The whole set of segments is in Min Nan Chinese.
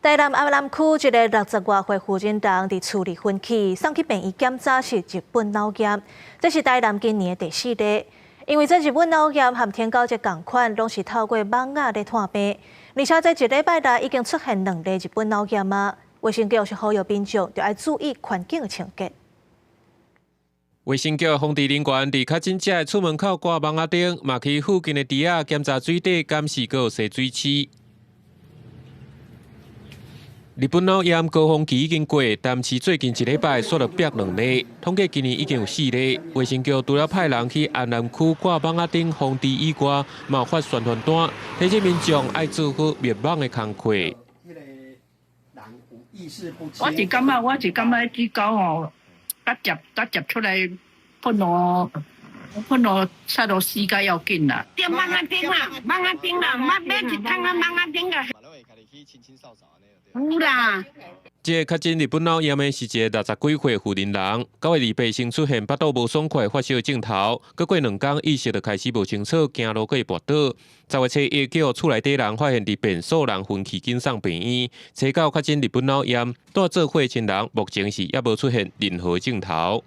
台南安南區一个六十外歲婦人佇厝裡昏去，送去病院檢查是日本腦炎，這是台南今年的第四例。因為這日本腦炎和天狗節仝款，攏是透過蠓仔咧傳病，而且這一禮拜內已經出現兩例日本腦炎啊。衛生局是呼籲民眾著愛注意環境的清潔。衛生局防治人員佇確診者的厝門口掛網仔燈，嘛去附近的池仔檢查水底，敢是閣有洗水鼠。日本腦炎高峰期已經過，但是最近一禮拜煞著變兩例，統計今年已經有四例。衛生局除了派人去安南區掛網仔燈防治以外，嘛發宣傳單，提醒民眾愛做好滅蠓的工課。我是感覺這狗吼，佮接佮接出來噴落噴落差不多死較要緊啦。點網仔燈啦，網仔燈啦，買買一桶啊網仔燈啊。有啦。這个確診日本腦炎的是一个六十幾歲婦人人，9月28先出現腹肚無爽快、發燒的症頭，閣過兩工意識就開始無清楚，行路閣會跋倒。10月初一叫厝內底人發現佇便所人昏去，緊送病院，查到確診日本腦炎，蹛做伙親人目前是猶無出現任何症頭。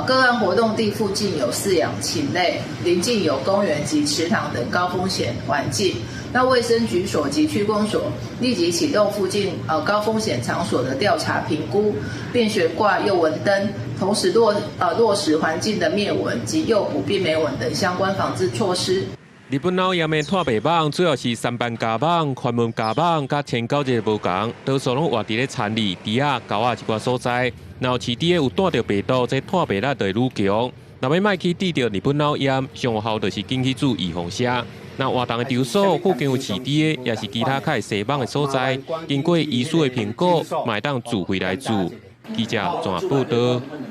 個案活動地附近有飼養禽類，鄰近有公園及池塘等高風險環境。那衛生局所及區公所立即啟動附近高風險場所的調查評估，並懸掛誘蚊燈，同時落實環境的滅蚊及誘捕病媒蚊等相關防治措施。日本腦炎的傳病蠓主要是三斑家蠓、環紋家蠓、佮天狗日無仝，多數攏活佇咧田裡、池仔、溝仔這寡所在。若有飼豬的有帶著病毒，這傳病力就會愈強。若欲莫去得著日本腦炎，上有效就是緊去注預防射。若活動的場所附近有飼豬的，抑是其他較會生蠓的所在，經過醫師的評估，嘛會當自費來注。記者綜合報導。